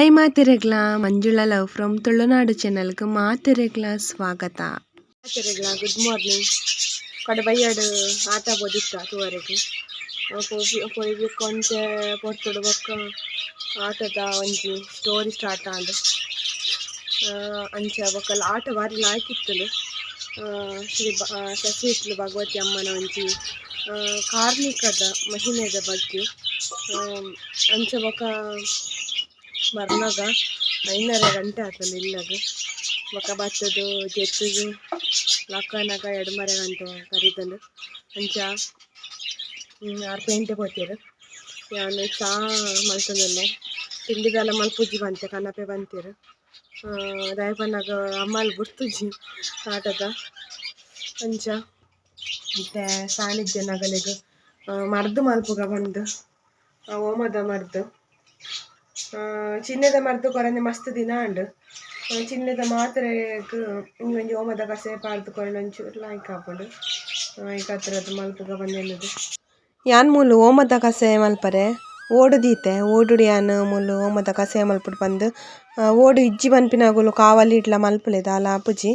Hi ಮಾತೆರೆಗ್ಲ, Manjula love from Tulunadu ಚಾನೆಲ್ಗ್ ಮಾತೆರೆಗ್ಲ ಸ್ವಾಗತ. ಮಾತೆರೆಗ್ಲ ಗುಡ್ ಮಾರ್ನಿಂಗ್. ಕಡೆ ಬಯ್ಯಡ್ ಆಟ ಬೋದಿತ್ತ ತೂವರೆಗ್ ಪೋಯಿ ಒಂತೆ ಪೊರ್ತುಡು ಬೊಕ್ಕ ಆಟದ ಒಂಜಿ ಸ್ಟೋರಿ ಸ್ಟಾರ್ಟ್ ಆಂಡ್. ಅಂಚ ಬೊಕ್ಕ ಆಟ ಬಾರಿ ಲಾಯ್ಕ್ ಇತ್ತುಂಡು. ಶ್ರೀ ಸಸಿಹಿತ್ಲು ಭಗವತಿ ಅಮ್ಮನ ಒಂಜಿ ಕಾರ್ನಿಕದ ಮಹಿಮೆದ ಬಗ್ಗೆ. ಅಂಚ ಬೊಕ್ಕ ಬರ್ನಗ 5:30 ಗಂಟೆ ಆತುಂಡು ಇಲ್ಲಗ್. ಬೊಕ್ಕ ಬತ್ತುದು ಜೆತ್ತುದು ಲಕ್ಕನಗ 2:30 ಗಂಟೆ ಕರಿತುಂಡು. ಅಂಚ ಆರ್ ಪೇಂಟೆ ಪೋತೆರ್. ಯಾನ್ ಚಾ ಮಲ್ತೊಂದುಲ್ಲೆ. ತಿಂಡಿದಾಲ ಮಲ್ಪುಜಿ ಪಂತೆ ಕನಪೆ ಪಂತೆರ್. ದಾಯೆ ಪನ್ನಗ ಅಮ್ಮಲ್ ಬುಡ್ತುಜಿ ಆಟದ. ಅಂಚ ಇತ್ತೆ ಸಾನಿಧ್ಯ ನಗಲೆಗ್ ಮರ್ದ್ ಮಲ್ಪುಗ ಪಂದ್, ಓಮದ ಮರ್ದ್, ಚಿನ್ನೆದ ಮರ್ದ್ ಕೊರಂದೆ ಮಸ್ತ್ ದಿನ ಆಂಡ್. ಚಿನ್ನೆದ ಮಾತ್ರೆಗ್ ಒಂಜಿ ಓಮದ ಕಷಾಯ ಪಾಡ್ದ್ ಕೊರ್ಂಡ ಒಂಚೂರು ಲಾಯ್ಕ್ ಆಪುಂಡು. ಐಕಾತ್ರ ಮಲ್ಪುಗ ಪಂದ್ ಎನ್ನುದು. ಯಾನ್ ಮೂಲು ಓಮದ ಕಷಾಯ ಮಲ್ಪರೆ ಓಡು ದೀತೆ. ಓಡುಡು ಯಾನ್ ಮೂಲು ಓಮದ ಕಷಾಯ ಮಲ್ಪೊಡು ಪಂದ್. ಓಡು ಇಜ್ಜಿ ಪನ್ಪಿನಗುಲು ಕಾವಲಿ ಇಡ್ಲ ಮಲ್ಪುಲೆ, ದಾಲ ಆಪುಜಿ.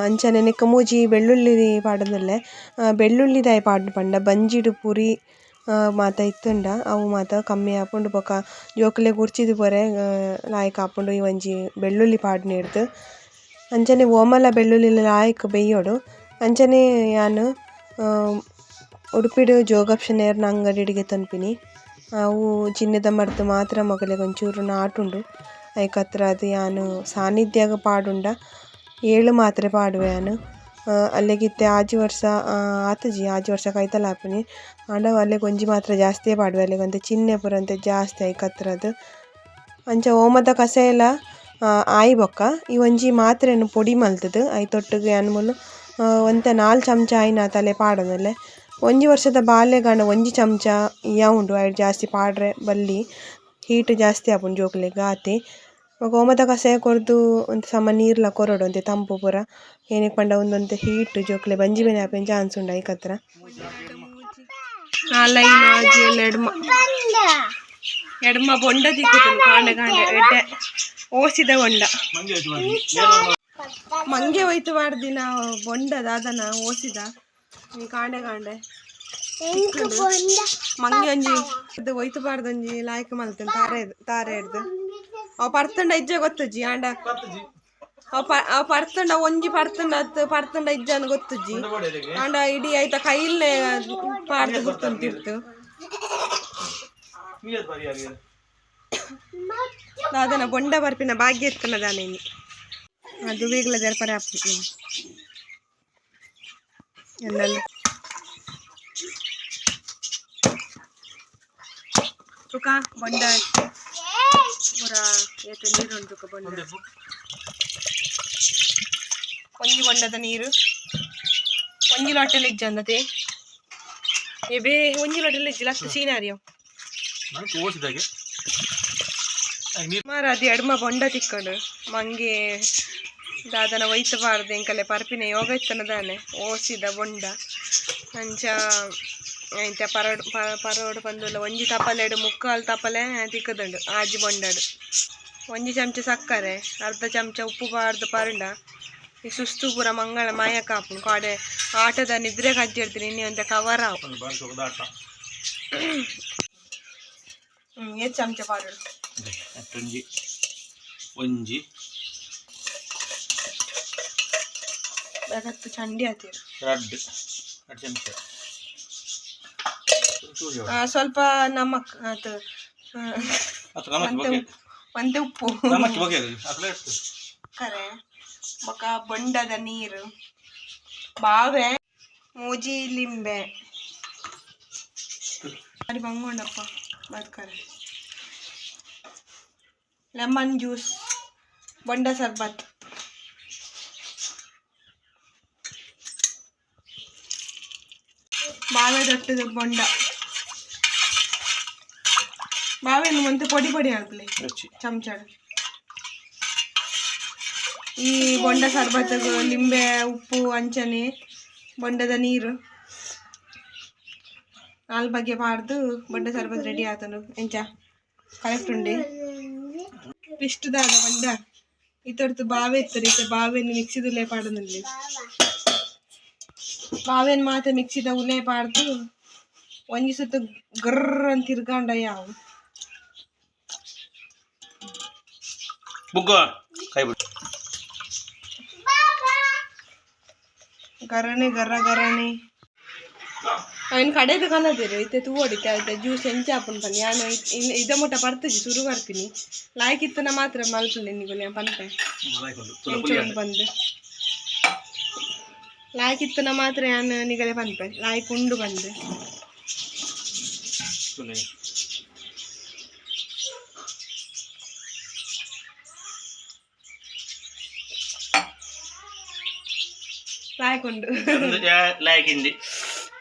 ಅಂಚನೆ ನೆಕ್ಕ್ ಮೂಜಿ ಬೆಳ್ಳುಳ್ಳಿ ಪಾಡೊಂದುಲ್ಲೆ. ಬೆಳ್ಳುಳ್ಳಿ ದಾಯೆ ಪಾಡುನು ಪಂಡ ಬಂಜಿಡ್ ಪುರಿ ಮಾತ ಇತ್ತುಂಡ ಅವು ಮಾತ ಕಮ್ಮಿ ಆಪುಂಡು. ಬೊಕ ಜೋಕುಲೆಗ್ ಉರ್ಚಿದ್ ಪೊರೆ ಲಾಯ್ಕ್ ಆಪುಂಡು ಈ ಒಂಜಿ ಬೆಳ್ಳುಳ್ಳಿ ಪಾಡ್ನೆರ್ದ್. ಅಂಚನೆ ಓಮಲ ಬೆಳ್ಳುಳ್ಳಿ ಲಾಯ್ಕ್ ಬೆಯ್ಯೊಡು. ಅಂಚನೆ ಯಾನ್ ಉಡುಪಿಡ್ ಜೋಗಪ್ಪ ಅಂಗಡಿಡ್ ಗೆತೊನ್ಪಿನಿ. ಅವು ಚಿನ್ನೆದ ಮರ್ದ್ ಮಾತ್ರ ಮೊಗಲೆಗ್ ಒಂಚೂರು ನಾಟುಂಡು. ಐಕತ್ರ ಅದು ಯಾನ್ ಸಾನಿಧ್ಯಗ್ ಪಾಡುಂಡ 7 ಮಾತ್ರೆ ಪಾಡುವೆ ಯಾನ್. ಅಲ್ಲೆಗ್ ಇತ್ತೆ 6 ವರ್ಷ ಆತುಜಿ, 6 ವರ್ಷ ಕೈತಲ್ ಆಪಿನಿ. ಆಂಡ ಅಲ್ಲೆಗ್ ಒಂಜಿ ಮಾತ್ರೆ ಜಾಸ್ತಿಯೇ ಪಾಡುವೆ. ಅಲ್ಲೆಗ್ ಒಂತೆ ಚಿನ್ನೆ ಪೂರ ಒಂತೆ ಜಾಸ್ತಿ ಐಕತ್ರದ್. ಅಂಚ ಓಮದ ಕಷಾಯಲ ಆಯಿ ಬೊಕ್ಕ ಈ ಒಂಜಿ ಮಾತ್ರೆನ್ ಪೊಡಿ ಮಲ್ತುದು ಐತೊಟ್ಟುಗು ಯಾನ್ ಮೂಲು ಒಂತೆ 4 ಚಮಚ ಆಯಿನ ತಲೆ ಪಾಡೊಂದುಲ್ಲೆ. ಒಂಜಿ ವರ್ಷದ ಬಾಲೆಗಾಂಡ ಒಂಜಿ ಚಮಚ ಇಯಾ ಉಂಡು, ಐಟ್ ಜಾಸ್ತಿ ಪಾಡ್ರೆ ಬಲ್ಲಿ, ಹೀಟ್ ಜಾಸ್ತಿ ಆಪುಂಡು ಜೋಕುಲೆಗ್ ಆತೆ. ಬೊಕ ಓಮದ ಕಷಾಯ ಕೊರ್ದು ಒಂತೆ ಸಮ ನೀರ್ಲ ಕೊರೊಡು, ಒಂತೆ ತಂಪು ಪೂರ. ಏನಿಕ್ ಪಂಡ ಉಂದೊಂತೆ ಹೀಟ್, ಜೋಕುಲೆ ಬಂಜಿ ಬೇನೆ ಆಪಿನ ಚಾನ್ಸ್ ಉಂಡು ಐಕತ್ರ. 4 5 6 7 ಎಡ್ಮ ಎಡ್ಮ ಬೊಂಡ ತಿಕ್ಕುದು ಕಾಂಡೆ ಕಾಂಡೆ. ಎಡ್ಡೆ ಓಸಿದ ಬೊಂಡ. ಮಂಗೆ ಹೋಯ್ತು ದಿನ ಬೊಂಡ ದಾದನ ಓಸಿದ ಈ ಕಾಂಡೆ ಕಾಂಡೆ ಮಂಗೆ ಒಂಜಿ ಇದು ಒಯ್ತು ಬಾರ್ದೊಂಜಿ ಲಾಯ್ಕ್ ಮಲ್ತೇನೆ. ತಾರೆ ತಾರೆ ಹಿಡ್ದು ಅವು ಪರ್ತುಂಡ ಇಜ್ಜೆ ಗೊತ್ತುಜ್ಜಿ. ಆಂಡ ಅವು ಅವು ಪರ್ತುಂಡ ಒಂಜಿ ಪರ್ತುಂಡ ಅತ್ ಪರ್ತುಂಡ ಇಜ್ಜಾನ್ ಗೊತ್ತುಜ್ಜಿ. ಆಂಡ ಇಡೀ ಐತ ಕೈಲ್ನೆ ಪಾಡ್ದು ಗುರ್ತುಂತಿರ್ತು. ದಾದನ ಬೊಂಡ ಬರ್ಪಿನ ಭಾಗ್ಯ ಇತ್ತನ ದಾನೆ. ಅದು ಬೀಗ್ಲ ದರ್ಪರೆ ಆಪುಂಡು ಎಲ್ಲೆಲ್ಲ. ತುಕ ಬೊಂಡ ಪೂರ ಏತ್ ನೀರು ಉಂಟು ತುಕ ಬೊಂಡ. ಒಂಜಿ ಬೊಂಡದ ನೀರು ಒಂಜಿ ಲೋಟೆಲ್ ಇಜ್ಜ ಅಂದತೆ. ಎಬೇ ಒಂಜಿ ಲೋಟೆಲ್ ಇಜ್ಜಿ ಲತ್ತು ಸೀನಾರಿಯೋ ಮಾರಾದಿ. ಎಡ್ಮ ಬೊಂಡ ತಿಕ್ಕಂಡು. ಮಂಗೆ ದಾದನ ಒಯ್ತು ಬಾರ್ದು ಎಂಕಲೆ ಪರ್ಪಿನ ಯೋಗ ಇತ್ತನ ದಾನೆ ಓಸಿದ ಬೊಂಡ. ಅಂಚ ಇಂತ ಪರಡು ಪರೋಡು ಪಂದುಲ್ಲ. ಒಂಜಿ ತಪಲೆಡು ಮುಕ್ಕಾಲು ತಪಲೆ ತಿಕ್ಕದುಂಡು ಆಜಿ ಬೊಂಡಡು. ಒಂಜಿ ಚಮಚ ಸಕ್ಕರೆ, ಅರ್ಧ ಚಮಚ ಉಪ್ಪು ಪಾಡ್ದು ಪರಂಡ ಈ ಸುಸ್ತು ಪೂರ ಮಂಗಳ ಮಾಯಕ ಆಪುಂಡು. ಕಾಡೆ ಆಟದ ನಿದ್ರೆ ಕಜ್ಜೆಡ್ತೀನಿ ಇನ್ನಿ ಒಂತೆ ಕವರ್ ಆವು. ಏತ್ ಚಮಚ ಪಾಡೋಡು? ಒಂಜಿ ಒಂಜಿ. ಬೇಕತ್ತು ಚಂಡಿ ಆತೀರ. ರಡ್ಡ್ ರಡ್ಡ್ ಚಮಚ. ಸ್ವಲ್ಪ ನಮಕ್ ಅದು. ನಮಕ್ ಒಂತೆ ಉಪ್ಪು. ನಮಕ್ ಬಗೆ. ಕರೆ ಬೊಕ ಬೊಂಡದ ನೀರು, ಬಾವೆ, ಮೂಜಿ ಲಿಂಬೆ. ಬಾರಿ ಬಂಗುಂಡಪ್ಪ ಬದ್ಕರೆ. ಲೆಮನ್ ಜ್ಯೂಸ್, ಬೊಂಡ ಸರ್ಬತ್. ಬಾವೆ ದೊಟ್ಟದ ಬೊಂಡ. ಬಾವೆನು ಒಂತೆ ಪೊಡಿ ಪೊಡಿ ಮಲ್ಪುಲೆ ಚಮಚಡ್. ಈ ಬೊಂಡ ಸರ್ಬತ್ಗ್ ಲಿಂಬೆ ಉಪ್ಪು ಅಂಚನೆ ಬೊಂಡದ ನೀರು ನಾಲ್ ಬಗೆ ಪಾಡ್ದು ಬೊಂಡ ಸರ್ಬತ್ ರೆಡಿ ಆತುಂಡು. ಎಂಚ ಕರೆಕ್ಟ್ ಉಂಡೆ? ಟ್ವಿಸ್ಟ್ ದಾದ ಪಂಡ ಇತೊರ್ತು ಬಾವೆ ಇತ್ತರು ಇತ್ತೆ ಬಾವೆನ್ ಮಿಕ್ಸಿದುಲೇ ಪಾಡೊಂದುಲ್ಲೆ ಬಾವೆನ್ ಮಾತ ಮಿಕ್ಸಿದ ಉಲೇ ಪಾಡ್ದು ಒಂಜಿ ಸುತ್ತು ಗರ್ರ್ ಅಂತ ತಿರ್ಗಾಂಡ ಯಾವು ಬುಗ್ಗ ಕೈ ಬಿಡು. ಗರನೆ ಗರ ಗರನೆ ಅವನ್ ಕಡೆದು ಕನದಿರು ಇತ್ತೆ ತೂವೊಡಿತ್ತೆ ಐತೆ ಜ್ಯೂಸ್ ಎಂಚ ಆಪುಂಡು ಪನ್ನಿ ಯಾನ್ ಇದ ಮುಟ್ಟ ಪರ್ತುಜಿ ಸುರು ಬರ್ಪಿನಿ ಲಾಯ್ಕ್ ಇತ್ತನ ಮಾತ್ರ ಮಲ್ಪುಲೆ ನಿಗುಲು ಯಾನ್ ಪನ್ಪೆ ಎಂಚ ಉಂಡು ಪಂದ್ ಲಾಯ್ಕ್ ಇತ್ತನ ಮಾತ್ರ ಯಾನ್ ನಿಗಲೆ ಪನ್ಪೆ ಲಾಯ್ಕ್ ಉಂಡು ಪಂದ್ ಲಾಯ್ಕ್ ಉಂಡು ಲಾಯ್ಕ್ ಇಂದಿ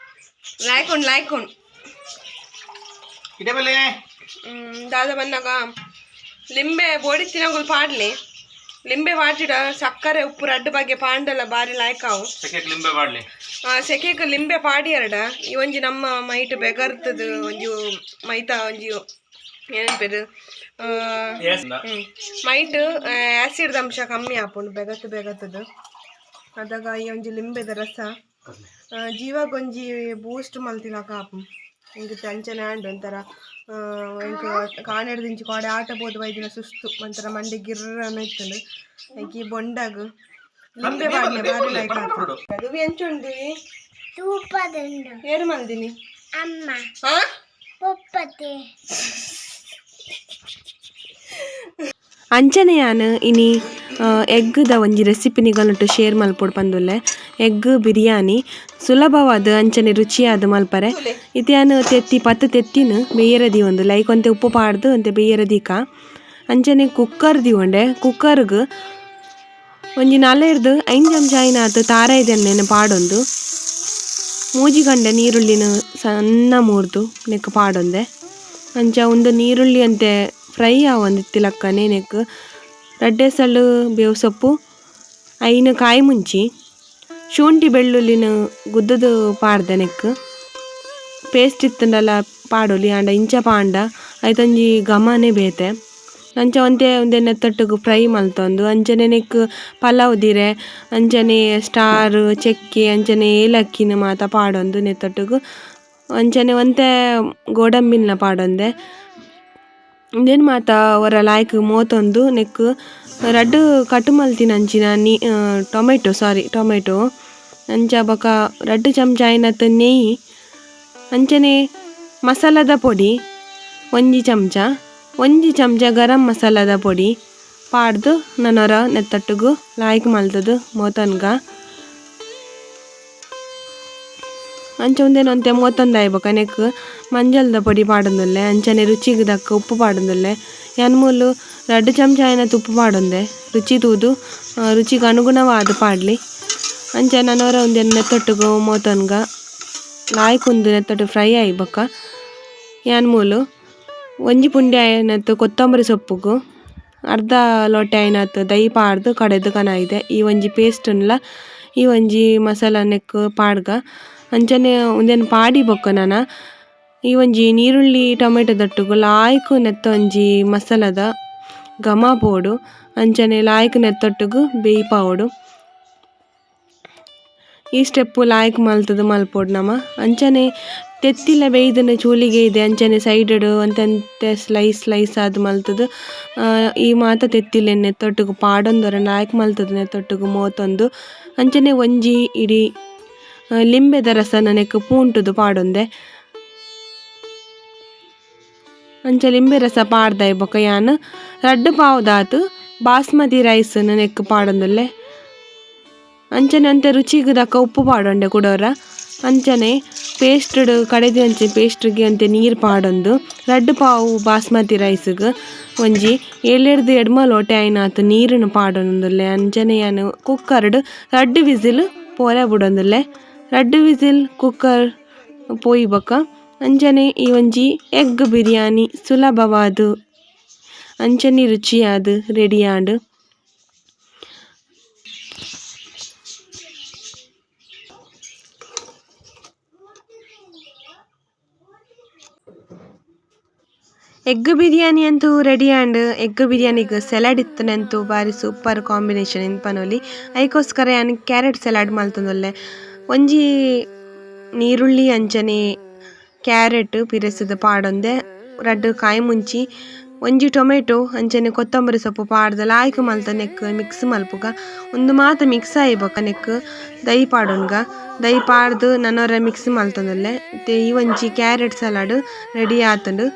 ಲಾಯ್ಕ್ ಉಂಡು ಲಾಯ್ಕ್ ಉಂಡು ಇದೇ ಬಲ್ಲೆ ದಾದ ಬನ್ನಗ ಲಿಂಬೆ ಬೋಡಿ ತಿನಗುಲು ಪಾಡ್ಲಿ ಲಿಂಬೆ ವಾಟಿಡ ಸಕ್ಕರೆ ಉಪ್ಪು ರಡ್ಡು ಬಗ್ಗೆ ಪಾಂಡಲ ಬಾರಿ ಲಾಯ್ಕಾವು ಸೆಕೆಕ್ ಲಿಂಬೆ ಮಾಡಲಿ. ಸೆಕೆಕ್ ಲಿಂಬೆ ಪಾಡಿಯರಡ ಈ ಒಂಜಿ ನಮ್ಮ ಮೈಟ್ ಬೆಗರ್ತದ ಒಂಜಿ ಮೈತ ಒಂಜಿ ಏನನ್ಪೆರು ಮೈಟ್ ಆಸಿಡ್ ಅಂಶ ಕಮ್ಮಿ ಆಪುಂಡು ಬೆಗತ್ತು ಬೆಗತ್ತದ. ಅದಾಗ ಈ ಒಂಜಿ ಲಿಂಬೆದ ರಸ ಜೀವಗೊಂಜಿ ಬೂಸ್ಟ್ ಮಲ್ತಿಲಕ ಆಪುಂಡು. ಇಂಕ್ ಅಂಚನೆ ಆಂಡ್ ಒಂಥರ ಎಂಕ್ ಕಾನೆಡ್ದಿಂಚಿ ಕೋಡೆ ಆಟ ಪೋದು ಬೈದಿನ ಸುಸ್ತು ಒಂಥರ ಮಂಡೆ ಗಿರ್ರನ ಇತ್ತುಂಡು. ಐಕ್ ಈ ಬೊಂಡಗ್ ಲಿಂಬೆ ಪಾಡ್ಲೆ ಬಾರಿ ಲೈಕ್ ಆಪುಂಡು. ಅದು ಎಂಚ ಉಂಡು ಏರು ಮಲ್ದಿನಿ ಅಮ್ಮ. ಹಾ. ಪೊಪ್ಪತೆ. ಅಂಚನೆ ಯಾನ್ ಇನಿ ಎಗ್ದ ಒಂಜಿ ರೆಸಿಪಿ ನಿಗಲುಂಟು ಶೇರ್ ಮಲ್ಪೊಡು ಪಂದುಲ್ಲೆ. ಎಗ್ ಬಿರಿಯಾನಿ ಸುಲಭವಾದ ಅಂಚನೆ ರುಚಿಯಾದ ಮಲ್ಪರೆ. ಇತ್ತೆ ಯಾನ್ ತೆತ್ತಿ ಪತ್ತು ತೆತ್ತಿನ ಬೇಯರ ದೀವೊಂದು ಲೈಕ್ ಒಂತೆ ಉಪ್ಪು ಪಾಡ್ದು ಒಂತೆ ಬೇಯರ ದೀಕ. ಅಂಚನೆ ಕುಕ್ಕರ್ ದೀವೊಂಡೆ ಕುಕ್ಕರ್ಗ್ ಒಂಜಿ ನಾಲೆರ್ದು ಐನ್ ಚಮಚ ಆಯಿನಾತ್ ತಾರಾಯಿದ ಎಣ್ಣೆನ್ ಪಾಡೊಂದು ಮೂಜಿ ಗಂಡೆ ನೀರುಳ್ಳಿನ ಸಣ್ಣ ಮೂರ್ದು ನೆಕ್ ಪಾಡೊಂದೆ. ಅಂಚ ಉಂದು ನೀರುಳ್ಳಿ ಅಂತೆ ಫ್ರೈ ಆವೊಂದಿತ್ತಿಲಕ್ಕನೆ ನೆಕ್ ರಡ್ಡೆ ಸಲು ಬೇವು ಸೊಪ್ಪು ಐನು ಕಾಯಿ ಮುಂಚಿ ಶುಂಠಿ ಬೆಳ್ಳುಳ್ಳಿನ ಗುದ್ದುದು ಪಾಡ್ದೆ. ನೆಕ್ ಪೇಸ್ಟ್ ಇತ್ತುಂಡಲ ಪಾಡೊಲಿ ಆಂಡ ಇಂಚ ಪಾಂಡ ಐತೊಂಜಿ ಘಮನೆ ಬೇತೆ. ಅಂಚ ಒಂತೆ ಉಂದೆನ್ ನೆತ್ತೊಟ್ಟುಗು ಫ್ರೈ ಮಲ್ತೊಂದು ಅಂಚನೆ ನೆಕ್ ಪಲಾವ್ ದಿರೆ ಅಂಚನೆ ಸ್ಟಾರ್ ಚಕ್ಕೆ ಅಂಚನೆ ಏಲಕ್ಕಿನ ಮಾತ ಪಾಡೊಂದು ನೆತ್ತೊಟ್ಟುಗು ಅಂಚನೆ ಒಂತೆ ಗೋಡಂಬಿನ್ಲ ಪಾಡೊಂದೆ. ಉಂದೆನ್ ಮಾತ ಒರ ಲಾಯ್ಕ್ ಮೋತೊಂದು ನೆಕ್ ರಡ್ಡ್ ಕಟ್ ಮಲ್ತಿನಂಚಿನ ನೀ ಟೊಮೆಟೊ ಸಾರಿ ಟೊಮೆಟೊ ಅಂಚ ಬೊಕ ರಡ್ಡ್ ಚಮಚ ಆಯಿನತ್ ನೆಯ್ಯಿ ಅಂಚನೆ ಮಸಾಲದ ಪೊಡಿ ಒಂಜಿ ಚಮಚ ಒಂಜಿ ಚಮಚ ಗರಂ ಮಸಾಲದ ಪೊಡಿ ಪಾಡ್ದು ನನೊರ ನೆತ್ತೊಟ್ಟುಗು ಲಾಯ್ಕ್ ಮಲ್ತುದು ಮೋತೊನ್ಗ. ಅಂಚ ಉಂದೆನ್ ಒಂತೆ ಮೋತೊಂದಾಯಿ ಬೊಕ ನೆಕ್ ಮಂಜಲ್ದ ಪೊಡಿ ಪಾಡೊಂದುಲ್ಲೆ ಅಂಚನೆ ರುಚಿಗ್ ದಕ್ಕ ಉಪ್ಪು ಪಾಡೊಂದುಲ್ಲೆ. ಯಾನ್ ಮೂಲು ರಡ್ಡ್ ಚಮಚ ಆಯಿನತ್ ಉಪ್ಪು ಪಾಡೊಂದೆ ರುಚಿ ತೂದು ರುಚಿಗ್ ಅನುಗುಣವಾದ್ ಪಾಡ್ಲಿ. ಅಂಚ ನನೊರ ಉಂದೆನ್ ನೆತ್ತೊಟ್ಟುಗು ಮೋತೊನ್ಗ ಲಾಯ್ಕ್ ಉಂದು ನೆತ್ತೊಟ್ಟು ಫ್ರೈ ಆಯಿ ಬೊಕ ಯಾನ್ ಮೂಲು ಒಂಜಿ ಪುಂಡಿ ಆಯಿನತ್ ಕೊತ್ತಂಬರಿ ಸೊಪ್ಪುಗು ಅರ್ಧ ಲೋಟೆ ಆಯಿನತ್ ದೈ ಪಾಡ್ದು ಕಡೆದು ಕನಾಯ್ದೆ. ಈ ಒಂಜಿ ಪೇಸ್ಟ್ ನ್ಲ ಈ ಒಂಜಿ ಮಸಾಲ ನೆಕ್ ಪಾಡ್ಗ. ಅಂಚನೆ ಉಂದೆನ್ ಪಾಡಿ ಬೊಕ್ಕ ನನ ಈ ಒಂಜಿ ನೀರುಳ್ಳಿ ಟೊಮೆಟೊ ದೊಟ್ಟುಗು ಲಾಯ್ಕ್ ನೆತ್ತ ಒಂಜಿ ಮಸಾಲದ ಘಮ ಬೋಡು ಅಂಚನೆ ಲಾಯ್ಕ್ ನೆತ್ತೊಟ್ಟುಗು ಬೇಯ್ಪಾವೊಡು. ಈ ಸ್ಟೆಪ್ ಲಾಯ್ಕ್ ಮಲ್ತುದು ಮಲ್ಪೊಡು ನಮ. ಅಂಚನೆ ತೆತ್ತಿಲ ಬೇಯ್ದಿನ ಚೂಲಿಗೆ ಇದೆ ಅಂಚನೆ ಸೈಡ್ ಡ್ ಒಂತೆ ಒಂತೆ ಸ್ಲೈಸ್ ಸ್ಲೈಸ್ ಆದ್ ಮಲ್ತುದು ಈ ಮಾತ ತೆತ್ತಿಲೆನ್ ನೆತ್ತೊಟ್ಟುಗು ಪಾಡೊಂದು ಲಾಯ್ಕ್ ಮಲ್ತುದು ನೆತ್ತೊಟ್ಟುಗು ಮೋತೊಂದು ಅಂಚನೆ ಒಂಜಿ ಇಡೀ ಲಿಂಬೆದ ರಸನ ನೆಕ್ ಪೂಂಟುದು ಪಾಡೊಂದೆ. ಅಂಚ ಲಿಂಬೆ ರಸ ಪಾಡ್ದಾಯಿ ಬೊಕ ಯಾನ್ ರಡ್ಡ್ ಪಾವುದಾತ್ ಬಾಸ್ಮತಿ ರೈಸ್ ನ್ ನೆಕ್ ಪಾಡೊಂದುಲ್ಲೆ. ಅಂಚನೆ ಒಂತೆ ರುಚಿಗ್ ದಕ್ಕ ಉಪ್ಪು ಪಾಡೊಂಡೆ ಕುಡೊರ. ಅಂಚನೆ ಪೇಸ್ಟ್ ಡ್ ಕಡೆದಿನಂಚಿ ಪೇಸ್ಟ್ ಗ್ ಒಂತೆ ನೀರ್ ಪಾಡೊಂದು ರಡ್ಡ್ ಪಾವು ಬಾಸ್ಮತಿ ರೈಸ್ ಗ್ ಒಂಜಿ ಏಳೆರ್ದ್ ಎಡ್ಮ ಲೋಟೆ ಆಯಿನಾತ್ ನೀರುನು ಪಾಡೊಂದುಲ್ಲೆ. ಅಂಚನೆ ಯಾನ್ ಕುಕ್ಕರ್ ಡ್ ರಡ್ಡ್ ವಿಸಿಲ್ ಪೋರೆ ಬುಡೊಂದುಲ್ಲೆ. ರಡ್ಡ್ ವಿಸಿಲ್ ಕುಕ್ಕರ್ ಪೋಯಿ ಬೊಕ ಅಂಚನೆ ಈ ಒಂಜಿ ಎಗ್ ಬಿರಿಯಾನಿ ಸುಲಭವಾದ್ ಅಂಚನೆ ರುಚಿಯಾದ್ ರೆಡಿ ಆಂಡ್. ಎಗ್ ಬಿರಿಯಾನಿ ಅಂತೂ ರೆಡಿ ಆಂಡ್. ಎಗ್ ಬಿರಿಯಾನಿಗ್ ಸಲಾಡ್ ಇತ್ತುನಂತೂ ಬಾರಿ ಸೂಪರ್ ಕಾಂಬಿನೇಷನ್ ಇಂದ್ ಪನೊಲಿ. ಐಕೋಸ್ಕರ ಯಾನ್ ಕ್ಯಾರೆಟ್ ಸಲಾಡ್ ಮಲ್ತೊಂದುಲ್ಲೆ. ಒಂಜಿ ನೀರುಳ್ಳಿ ಅಂಚನೆ ಕ್ಯಾರೆಟ್ ಪಿರೆಸುದು ಪಾಡೊಂದೆ ರಡ್ಡ್ ಕಾಯಿ ಮುಂಚಿ ಒಂಜಿ ಟೊಮೆಟೊ ಅಂಚನೆ ಕೊತ್ತಂಬರಿ ಸೊಪ್ಪು ಪಾಡ್ದ್ ಲಾಯ್ಕ್ ಮಲ್ತ್ ನೆಕ್ಕ್ ಮಿಕ್ಸ್ ಮಲ್ಪುಗ. ಉಂದು ಮಾತ ಮಿಕ್ಸ್ ಆಯಿ ಬೊಕ ನೆಕ್ಕ್ ದೈ ಪಾಡೊನ್ಗ. ದೈ ಪಾಡ್ದ್ ನನೊರ ಮಿಕ್ಸ್ ಮಲ್ತೊಂದುಲ್ಲೆ. ಇತ್ತೆ ಈ ಒಂಜಿ ಕ್ಯಾರೆಟ್ ಸಲಾಡ್ ರೆಡಿ ಆತುಂಡು.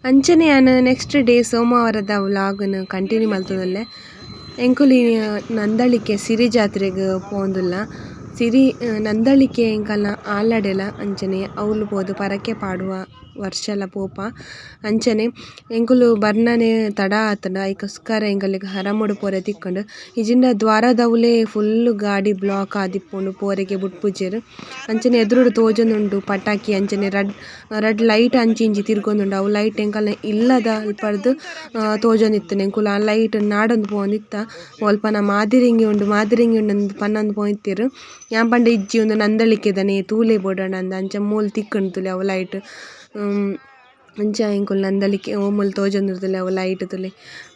ಅಂಚನೆ ಯಾನ್ ನೆಕ್ಸ್ಟ್ ಡೇ ಸೋಮವಾರದ ವ್ಲಾಗ್ ನು ಕಂಟಿನ್ಯೂ ಮಲ್ತೊಂದುಲ್ಲೆ. ಎಂಕುಲು ನಂದಳಿಕೆ ಸಿರಿ ಜಾತ್ರೆಗ್ ಪೋವೊಂದುಲ್ಲ. ಸಿರಿ ನಂದಳಿಕೆ ಎಂಕಲ್ನ ಆಲಡೆಲ ಅಂಚನೆ ಅವ್ಲು ಪೋದು ಪರಕೆ ಪಾಡುವ ವರ್ಷಲ ಪೋಪ. ಅಂಚನೆ ಎಂಕುಲು ಬರ್ನನೆ ತಡ ಆತುಂಡು ಐಕೋಸ್ಕರ ಎಂಕಲೆಗ್ ಹರಮುಡು ಪೋರೆ ತಿಕ್ಕುಂಡು. ಇಜಿಂಡ ದ್ವಾರದವ್ಲೇ ಫುಲ್ಲ್ ಗಾಡಿ ಬ್ಲಾಕ್ ಆದಿಪ್ಪುಂಡು ಪೋರೆಗೆ ಬುಡ್ಪುಜೆರ್. ಅಂಚನೆ ಎದುರುಡು ತೋಜೊಂದುಂಡು ಪಟಾಕಿ ಅಂಚನೆ ರಡ್ಡ್ ರಡ್ಡ್ ಲೈಟ್ ಅಂಚಿ ಇಂಚಿ ತಿರ್ಗೊಂದುಂಡು ಅವು ಲೈಟ್ ಎಂಕಲ್ನ ಇಲ್ಲದ ಅಲ್ಪರ್ದ್ ತೋಜೊಂದಿತ್ತುಂಡು ಎಂಕುಲು ಆ ಲೈಟ್ ನಾಡೊಂದು ಪೋವೊಂದಿತ್ತ. ಒಲ್ಪನ ಮಾದಿರಿಂಗಿ ಉಂಡು ಮಾದಿರಿಂಗಿ ಉಂಡು ಅಂದ್ ಪನೊಂದು ಪೋವೊಂದಿತ್ತೆರ್. ಯಾನ್ ಪಂಡ ಇಜ್ಜಿ ಉಂದು ನಂದಳಿಕೆದನೆ ತೂಲೆ ಬೋಡಾಂಡ ಅಂಚ ಮೂಲು ತಿಕ್ಕುಂಡು ತೂಲೆ ಅವು ಲೈಟ್. ಅಂಚ ಎಂಕುಲು ನಂದಳಿಕೆ ಓ ಮೂಲು ತೋಜೊಂದುಂಡು ತೂಲೆ ಅವು ಲೈಟ್ ತೂಲೆ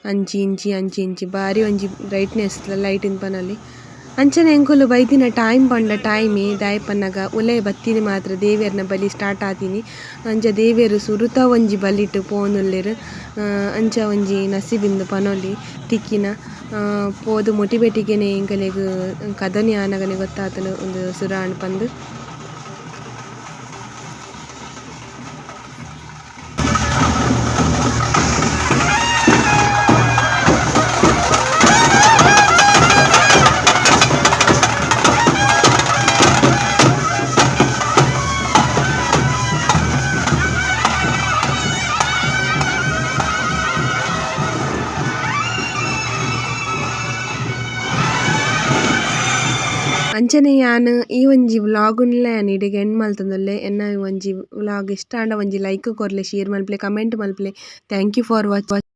ಅಂಚಿ ಇಂಚಿ ಅಂಚಿ ಇಂಚಿ ಬಾರಿ ಒಂಜಿ ಬ್ರೈಟ್ನೆಸ್ ಲೈಟ್ ಇಂದ್ ಪನೊಲಿ. ಅಂಚನೆ ಎಂಕುಲು ಬೈದಿನ ಟೈಮ್ ಪಂಡ ಟೈಮೇ ದಾಯೆ ಪನ್ನಗ ಉಲಯಿ ಬತ್ತಿನಿ ಮಾತ್ರ ದೇವೆರ್ನ ಬಲಿ ಸ್ಟಾರ್ಟ್ ಆತಿನಿ. ಅಂಚ ದೇವೆರ್ ಸುರುತ ಒಂಜಿ ಬಲಿಟ್ ಪೋವೊಂದುಲ್ಲೆರ್. ಅಂಚ ಒಂಜಿ ನಸೀಬ್ ಇಂದ್ ಪನೊಲಿ ತಿಕ್ಕಿನ. ಪೋದು ಮುಟಿ ಪೆಟಿಗೆನೆ ಎಂಕಲೆಗ್ ಕದನೆ ಆನಗನೆ ಗೊತ್ತಾತುಂಡು ಉಂದು ಸುರ ಆಂಡ್ ಪಂದ್. ಅಂಚನೆ ಯಾನ್ ಈ ಒಂಜಿ ವ್ಲಾಗ್ ನ್ಲ ಯಾನ್ ಇಡೆಗ್ ಎಂಡ್ ಮಲ್ತೊಂದುಲ್ಲೆ. ಎನ್ನ ಈ ಒಂಜಿ ವ್ಲಾಗ್ ಇಷ್ಟ ಆಂಡ ಒಂಜಿ ಲೈಕ್ ಕೊರ್ಲೆ ಶೇರ್ ಮಲ್ಪುಲೆ ಕಮೆಂಟ್ ಮಲ್ಪುಲೆ. Thank you for watching.